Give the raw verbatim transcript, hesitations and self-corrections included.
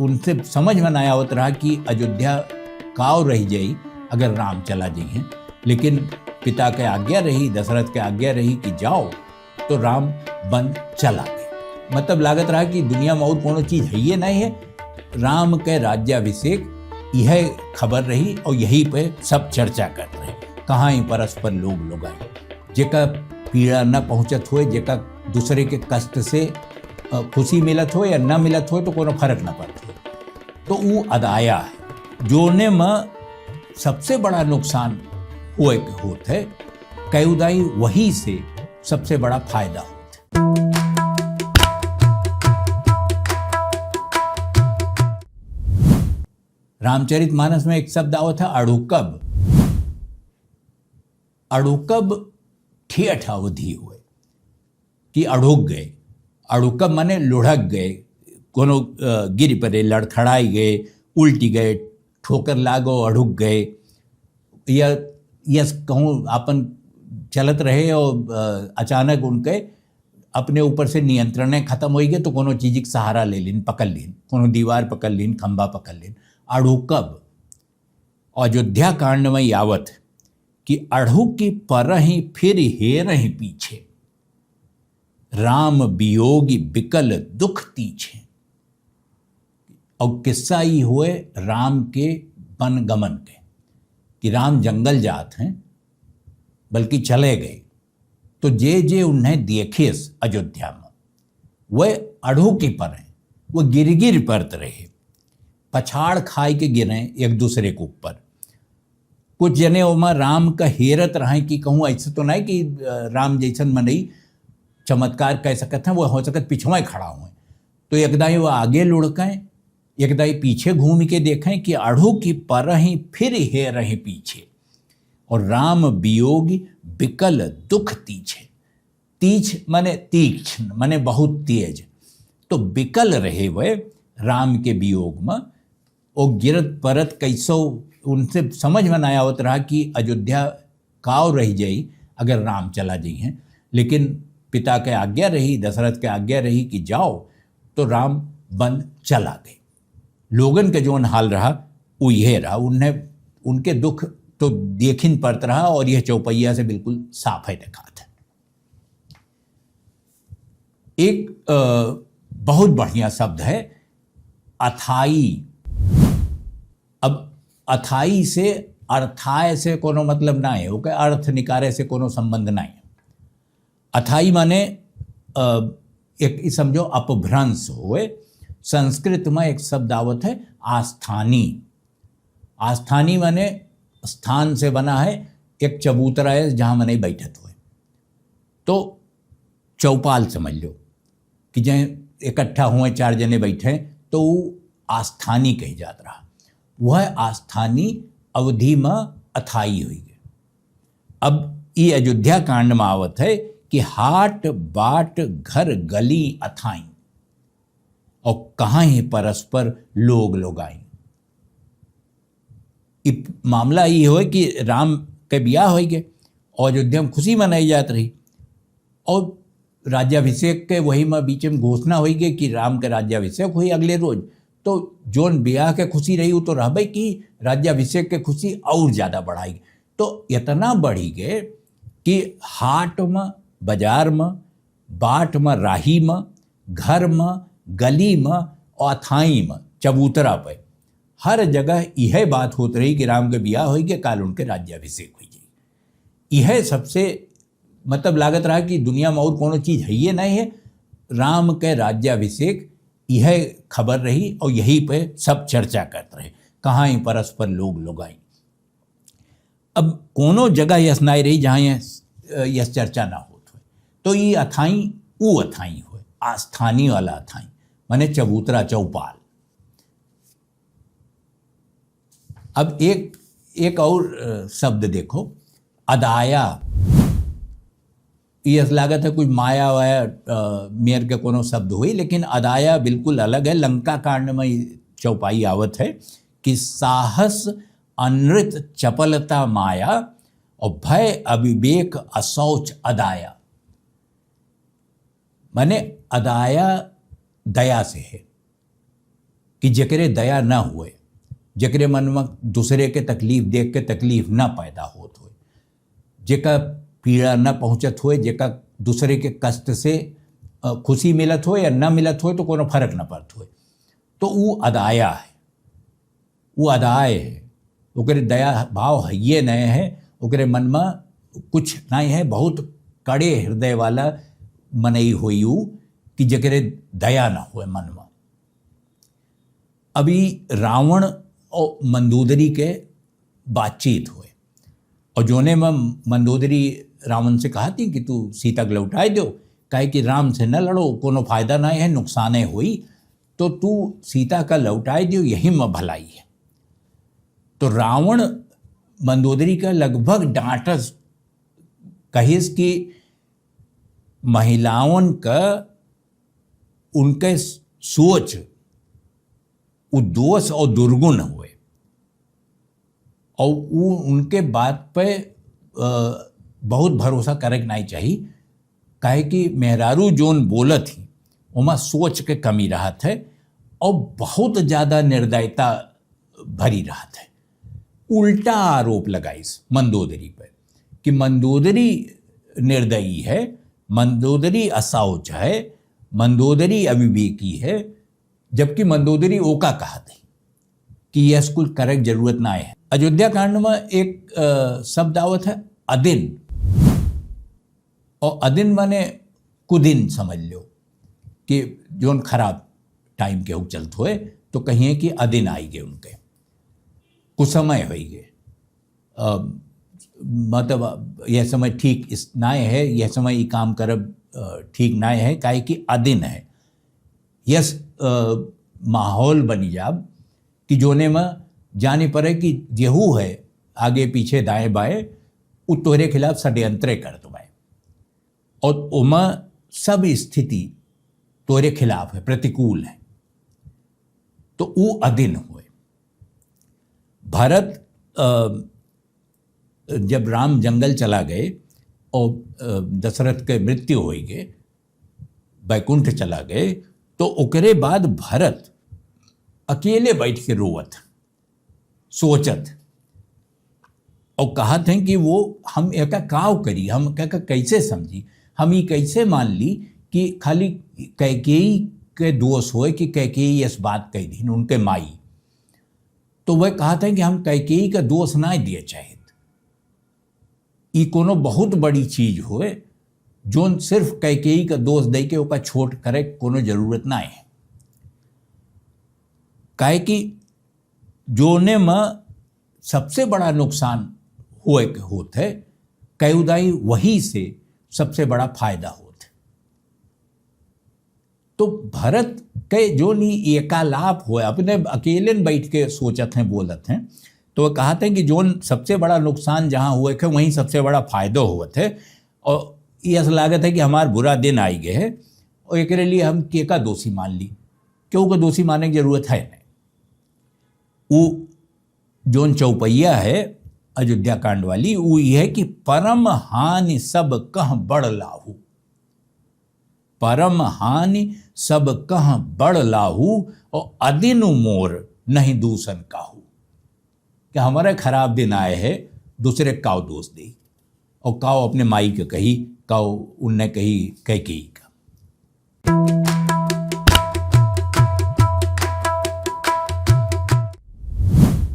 उनसे समझ में ना आवत रहा कि अयोध्या काव रह जाई अगर राम चला जइहें। लेकिन पिता के आज्ञा रही, दशरथ के आज्ञा रही कि जाओ, तो राम वन चला गए। मतलब लागत रहा कि दुनिया में और कोनो चीज हइये नहीं है। राम के राज्याभिषेक यह खबर रही और यही पे सब चर्चा करत रहे। कहाँ ही परस्पर लोग लुगाई, जेका पीड़ा न पहुँचत होए, जेका दूसरे के कष्ट से, अ, खुशी मिलत होए या न मिलत होए, तो कोनो फर्क न पड़त होए। तो ऊ अदाया है, जोने में सबसे बड़ा नुकसान होए के होत है, कई उदाई वही से सबसे बड़ा फायदा होत है। रामचरित मानस में एक शब्द आवत है अड़ुकब। अड़ुकब ठेठ अवधी हुए कि अड़ुक गए। अड़ुकब माने लुढ़क गए, कोनो, अ, गिर पड़े, लड़खड़ाई गए, उल्टी गए, ठोकर लागो, अड़ुक गए, या, या कहूँ आपन चलत रहे और, अ, अचानक उनके अपने ऊपर से नियंत्रण खत्म होइ गए, तो कोनो चीज के सहारा ले लीन, पकड़ लीन, कोनो दीवार पकड़ लीन, खंभा पकड़ लीन, अड़ुकब। अयोध्या कांड में आवत कि अड़हुकि परहिं फिरि हेरहिं पीछे, राम बियोगि बिकल दुख तीछे। और किस्सा ई हुए राम के वन गमन के, कि राम जंगल जात हैं, बल्कि चले गए, तो जे जे उन्हें देखेस अयोध्या में, वह अड़हुकि परें, वह गिर गिर परत रहे, पछाड़ खाए के गिरें एक दूसरे के ऊपर। कुछ जने ओमा राम का हेरत रहें कि कहूँ ऐसे तो नहीं कि, अ, राम जैसन मनई चमत्कार कह सकत हैं, वह हो सकत पिछवाए खड़ा हुए। तो एक दाई वह आगे लुढ़कें, एक दाई पीछे घूम के देखें कि अड़हुकि परहिं फिरि हेरहिं पीछे, और राम बियोगि बिकल दुख तीछे। तीछ माने तीक्ष्ण, माने बहुत तेज। तो बिकल रहे वह राम के वियोग में, ओ गिरत परत कैसो उनसे समझ में ना आवत रहा कि अयोध्या काव रह जाई अगर राम चला जइहें। लेकिन पिता के आज्ञा रही, दशरथ के आज्ञा रही कि जाओ, तो राम वन चला गए। लोगन के जौन हाल रहा, वो यह रहा, उन्हें, उनके दुख तो देखिन परत रहा और यह चौपैया से बिल्कुल साफ है दिखात है। एक, अ, बहुत बढ़िया शब्द है अथाई। अब अथाई से, अर्थाय से कोनो मतलब ना है, ओके अर्थ निकारे से कोनो संबंध ना है। अथाई माने, अ, एक ई समझो अपभ्रंश होए। संस्कृत में एक शब्द आवत है आस्थानी। आस्थानी माने स्थान से बना है, एक चबूतरा है जहाँ मनई बैठत होए। तो चौपाल समझ लो कि जहाँ इकट्ठा हुए, चार जने बैठे, तो वो आस्थानी कही जात रहा। वह आस्थानी अवधी में अथाई हुई गए। अब ई अयोध्या कांड में आवत है कि हाट बाट घर गली अथाई, और कहाँ ही परस्पर लोग लोगाई। इ मामला ई होए कि राम के बियाह होई गए और अयोध्या में खुशी मनाई जात रही, और राज्याभिषेक के वही में बीच में घोषणा होई गई कि राम के राज्याभिषेक होई अगले रोज। तो जोन बियाह के खुशी रही, वो तो रहबे की, राज्याभिषेक के खुशी और ज्यादा बढ़ाई। तो इतना बढ़ी गए कि हाट में, बाजार में, बाट में, राही में, घर में, गली में, अथाई में, चबूतरा पे, हर जगह यह बात होत रही कि राम के बियाह होई के काल उनके राज्याभिषेक होई जाई। यह सबसे, मतलब, लागत रहा कि दुनिया में और कोनो चीज है ये नहीं है। राम के राज्याभिषेक यह खबर रही और यही पे सब चर्चा करत रहे, कहाँ ही परस्पर लोग लोगाई। अब कोनो जगह यस नाई रही जहाँ यस, यस चर्चा ना होत होए। तो ई अथाई, ऊ अथाई होए, आस्थानी वाला अथाई, माने चबूतरा चौपाल। अब एक, एक और, अ, शब्द देखो, अदाया। ई अस लागत है कुछ माया वाया, अ, मेर के कोनो शब्द हुई, लेकिन अदाया बिल्कुल अलग है। लंका कांड में ई चौपाई आवत है कि साहस अनृत चपलता माया और भय अविवेक अशौच अदाया। माने अदाया दया से है। कि जेकरे दया न होए, जेकरे मन में दूसरे के तकलीफ देख के तकलीफ न पैदा होत होए, जेका पीड़ा न पहुँचत होए, जेका दूसरे के कष्ट से, अ, खुशी मिलत होए या न मिलत होए तो कोनो फर्क न पड़त होए, तो ऊ अदाया है, ऊ अदाय है, ओकरे दया भाव हइये नहीं है, ओकरे मन में कुछ नहीं है, बहुत कड़े हृदय वाला मनई होई ऊ कि जेकरे दया न होए मन में। अभी रावण और मंदोदरी के बातचीत होए और जोने में मंदोदरी रावण से कहा थी कि तू सीता के लौटाए दो, काहे कि राम से न लड़ो, कोनो फायदा नहीं है, नुकसाने होई, तो तू सीता का लौटाए दो, यही में भलाई है। तो रावण मंदोदरी का लगभग डांटस, कहिस कि महिलावन का उनके सोच उ दोष और दुर्गुण होए और उ उनके बात पे, अ, बहुत भरोसा करे के नहीं चाहिए, काहे कि मेहरारू जोन बोलत ही ओमा सोच के कमी रहत है और बहुत ज्यादा निर्दयता भरी रहत है। उल्टा आरोप लगाइस मंदोदरी पे कि मंदोदरी निर्दयी है, मंदोदरी असाउच है, मंदोदरी अविवेकी है, जबकि मंदोदरी ओका कहत है कि यह कुल करे के जरूरत ना है। अयोध्या कांड में एक, अ, शब्द आवत है अदिन, और अदिन माने कुदिन समझ लो कि जोन खराब टाइम के ऊ चलत होए तो कहिए कि अदिन आई गए उनके, कुसमय होई गए। अ, मतलब, यह समय ठीक इस, नाय है, यह समय ई काम करब, अ, ठीक नाय है, काहे कि अदिन है। यस, अ, माहौल बनी जाब कि जोने में जाने पड़े कि जेहू है आगे पीछे दाएं बाएं, उ तोहरे खिलाफ षड्यंत्र करत बाए और ओमा सब स्थिति तोहरे खिलाफ है, प्रतिकूल है, तो उ अदिन होए। भरत, अ, जब राम जंगल चला गए और, अ, दशरथ के मृत्यु होई गए, बैकुंठ चला गए, तो ओकरे बाद भरत अकेले बैठ के रोवत, सोचत और कहत हैं कि वो हम एका काव करी, हम एका कैसे समझी, हम ई कैसे मान ली कि खाली कैकेयी के दोष होए कि कैकेयी इस बात कह दीन, उनके माई। तो वह कहत हैं कि हम कैकेयी का दोष ना दिए चाहित। ई कोनो बहुत बड़ी चीज होए, जोन सिर्फ कैकेयी का दोष दे के ओका छोट करे कोनो जरूरत ना है। काहे कि जोने में सबसे बड़ा नुकसान होए के होत है, कई उदाई वही से सबसे बड़ा फायदा होत है। तो भरत के जोन ई एकालाप होए, अपने अकेले बैठ के सोचत हैं, बोलत हैं, तो वो कहत हैं कि जोन सबसे बड़ा नुकसान जहाँ होए के, वहीं सबसे बड़ा फायदा होत है। और ये ऐसा लागत है कि हमार बुरा दिन आई गए है और एकरे लिए हम केका दोषी मान ली, केहू का दोषी माने की जरूरत है नहीं। उ जोन चौपैया है अयोध्या कांड वाली, उ ये है कि परम हानि सब कह बड़ लाहू, परम हानि सब कह बड़ लाहू, और अदिन मोर नहीं दूषण काहू। कि हमारा खराब दिन आए है, दूसरे काव दोष दे, और काव अपने माई के कही, काव उनने कही कैकेयी का।